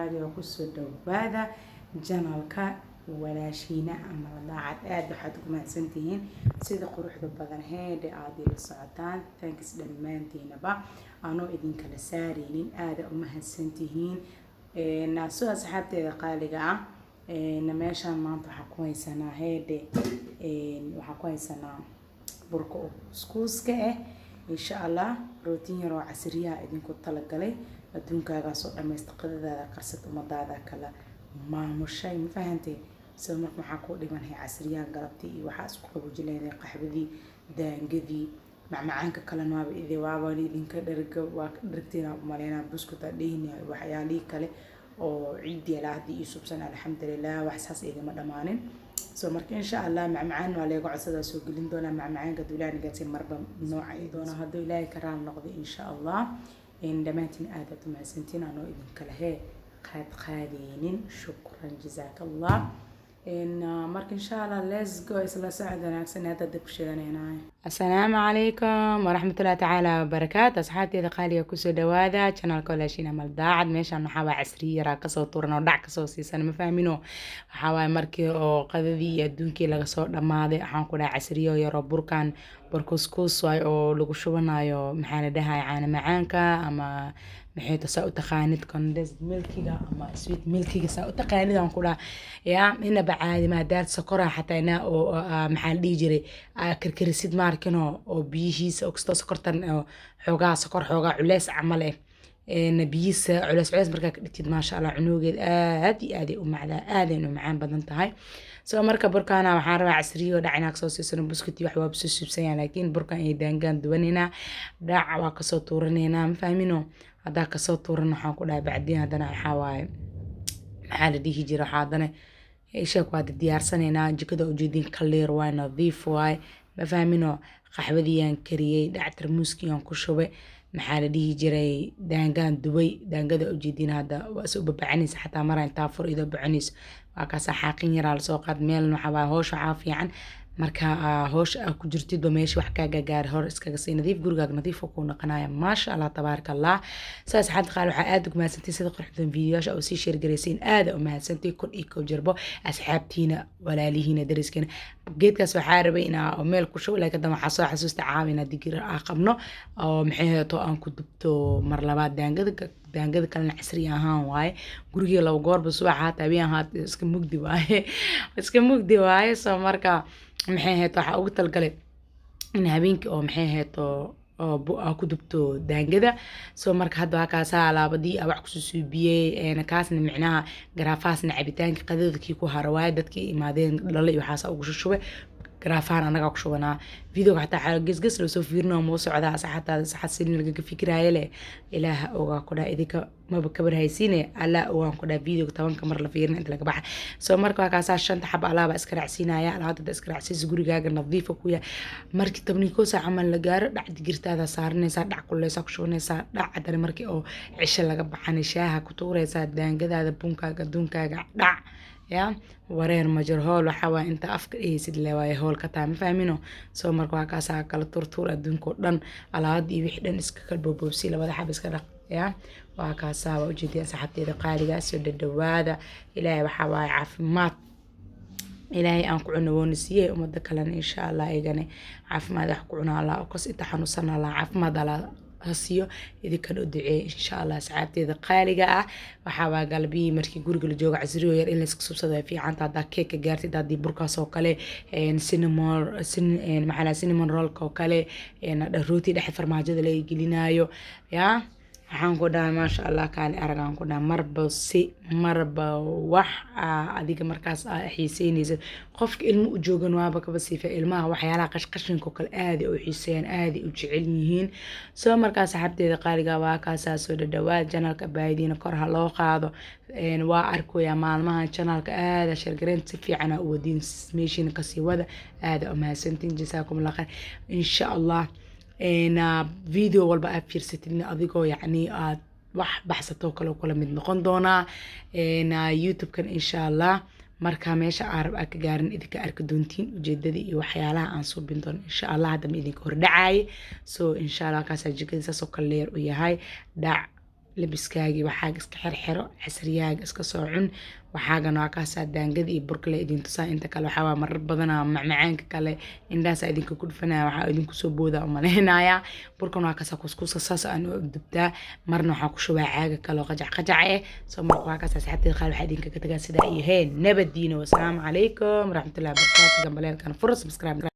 Qaaliga, kusoo dhawaada channelka walaashiina ama Daacad. Aad waxaad ugu mahadsantihiin sida quruxda badan heedhe aad ila socotaan. Thanks dhammaantiinaba, anoo idinkala saareynin, aada u mahadsantihiin. Soo asxaabteeda qaaliga ah, meeshaan maanta waxaa ku haysanaa heedhe, waxaa ku haysanaa burka oo kuskuuska ah. Insha Allah rootin yar oo casriyaha idinku talagalay. Adduunkaagaa soo dhammaysta, qadadaada karsad, ummadaada kala maamushay, ma fahantay? So marka maxaa kuu dhimanhay? Casriyaha galabtii iyo waxaa isku qaboojin leedahay qaxwadii, daangadii, macmacaanka kalena waaba idi waaba idinka dherga, waa ka dhergtiin umaleynaa. Buskuta dhehni, waxyaalihii kale oo ciidii alaahadii ii subsan, alxamdulilah, wax saas igama dhamaanin. So marka insha Allah macmacaan waa leega codsadaa, soo gelin doonaa macmacaanka duulaanigaasi marba nooca i doona, hadduu Ilaahay ka raali noqday, insha Allah. Dhammaantiin aad aad u mahadsantiin, anoo idinkala hee qaad qaadeynin. Shukran, jazaaka Allah. Marka insha Allah let's go, isla socod wanaagsan. Hadda dib ku shidanaynaay. Asalaamu calaykum waraxmatullahi tacaala wabarakaatu. Asxaabteeda qaaliga, kusoo dhawaada channelka walaashiin Amal Daacad. Meeshaan waxaa waa casriye yaraa kasoo tuuran oo dhac kasoo siisan, ma fahmino? Waxaa waaye markii oo qadadii iyo adduunkii laga soo dhammaaday, waxaan ku dhahay casriyo yaroo burkan bur kuskuus waay oo lagu shubanayo, maxaa la dhahay, caano macaanka ama maxay ta saa u taqaanid, condensed milkiga ama sweet milkiga saa u taqaanid, aan ku dhaha yaa inaba caadi ma hadaad sokora xataa inaa oo maxaa la dhihi jiray, karkarisid maarkino oo biyihiisa oo kastoo sokortan oo xoogaa sokor xoogaa culeys camal eh, biyihiisa culeys culeys markaa ka dhigtid, maasha Allah, cunugeed aad iyo aad ay u macdaa, aadayna u macaan badan tahay. So marka burkaana waxaan rabaa casriyo dhac inaa kasoo siisano. Buskuti wax waa soo suubsanyaa, laakiin burkan iyo daangaan duwanaynaa, dhac waa kasoo tuuranaynaa, ma fahmino? Haddaa kasoo tuuran, waxaan ku dhahay bacdiin haddana waxaa waaye, maxaa la dhihi jira, waxaa haddana isheeg waa diyaarsanaynaa. Jikada ujeedin clear waay, nadiif waay, ma fahmino? Qaxwadiyaan kariyey, dhac tarmuuskiyaan ku shubay, maxaa la dhihi jiray, daangaan dubay. Daangada ujeedin hadda waa is u babacanaysa, xataa mara intaa fur idoo bacanayso. Waa kaasaa, xaaqin yaraa lasoo qaad meel. Waxaa waaye howsha waxaa fiican marka howsha aa ku jirtidba meesha wax kaa gagaar hor iskaga sii nadiif, gurigaaga nadiif kuu noqonaya. Maasha Allah, tabaaraka Allah. Saas xadda qaal waxaa aad ugu mahadsantay sida quruxdan fiidiyoyaasha oo sii share garaysiin. Aada u mahadsantay kun iyo kow jarbo, asxaabtiina, walaalihiina, dariskiina. Geedkaas waxaa rabay inaa meel ku shubo, laakiin haddana waxaa soo xasuusta caawa inaa digir aa qabno oo maxay heeto aan ku dubto mar labaad daangada. Daangada kalena casri ahaan waaye, gurigii laba goorba subax haata, habeen haata, iska mugdi waaye, iska mugdi waaye. So marka maxay ahayd, waxaa ugu talgalay in habeenkii oo maxay ahayd oo aa ku dubto daangada. So marka hadda waa kaasaa, alaabadii aa wax kusoo suubiyey. Kaasna micnaha garaafahaasna cabitaanka qadadkii ku haro waaye, dadkii imaadeen dhalo iyo waxaas ugu shushubay. Garaafahan anagaa ku shubanaa. Videoga xataa gesges loo soo fiirino muu socdaa, saxataa saxad sin lagaga fikiraayo leh. Ilaaha ogaa ku dhaha, idinka maba kabar haysiine, Allah ogaan ku dhaha, videoga 10-ka mar la fiirina inta laga baxa. So marka waa kaasaa, shanta xaba alaaba iska raacsiinaya. Alaabta iska raacsiisa, gurigaaga nadiifa ku yahay. Markii 11 saac camal la gaaro, dhac digirtaada saaranaysaa, dhac kuleysaa ku shubanaysaa, dhac haddana markii oo cisho laga baxana shaaha ku tuuraysaa, daangadaada, bunkaaga, aduunkaaga, dhac ya wareer ma jiro. Hool waxaa waaye inta afka dhehaysid le waaye hool ka tahay, ma fahmino? So marka waa kaasaa, kala turtuur adduunka oo dhan, alaabada iyo wixii dhan iska kala boobboobsi, labada xab iska dhaq. Ya waa kaasaa, waa ujeediyaan saxaabteeda qaaliga, soo dhadhawaada. Ilaahay waxaa waaye caafimaad Ilaahay aan ku cuno woona siiyey, umada kalena insha Allah iyagana caafimaad wax ku cuna Allah kas, inta xanuunsan Allah caafimaad Allah ha siiyo, idinkana u duceeya insha Allah. Asxaabteeda qaaliga ah, waxaa waa galbihii markii guriga la joogo, casriyo yar in layska subsado way fiicanta. Haddaa keeka gaartid, haddii burkaas oo kale, cinnamon, maxaa la, cinnamon rollka oo kale, rooti dhexe farmaajada laga gelinayo, yaa waxaan ku dhahay maasha Allah, kaali aragaan ku dhahay. Marba si marba wax adiga markaas aa xiiseynaysid. Qofka ilmo u joogan waaba kaba siifa, ilmaha waxyaalaha qashqashinka oo kale aaday u xiiseeyaan, aaday u jecel yihiin. Soo markaa saxaabteeda qaaliga, waa kaasaa, soo dhadhawaad. Channelka baahidiina kor ha loo qaado. Waa arkayaa maalmahan channelka aada share gareyn si fiican aa u wadiin, meeshiina kasii wada. Aada u mahadsantiin, jasaakum Allah khayr. Insha Allah video walba aad fiirsatidna, adigoo yacni aad wax baxsatoo kale kula mid noqon doonaa YouTube-kan insha Allah. Marka meesha aarab aa ka gaarin, idinka arki doontiin ujeedada iyo waxyaalaha aan suubin doono insha Allah. Hadda ma idinka hordhacaaye. So insha Allah kaasaa jikada saasoo kale leer u yahay, dhac. Labiskaagii waxaaga iska xirxiro, casriyaaga iska soo cun. Waxaagana waa kaasaa daangada iyo burka la idin tusaa. Inta kale waxaa waa marar badanaa macmacaanka kale indhahaas idinka ku dhufanaya, waxaa idinku soo boodaa umaleynayaa. Burkan waa kaasaa kuskuuska saas aan u dubtaa, marna waxaa ku shubaa caaga kale oo qajac qajac soo. Marka waa kaas, asxaabteyda qaal, waxaa idinkaga tagaa sidaa iyo hee nabadiina. Wasalaamu calaykum waraxmatullahi wabarakaatu. Gambaleelkan furo, subscribe.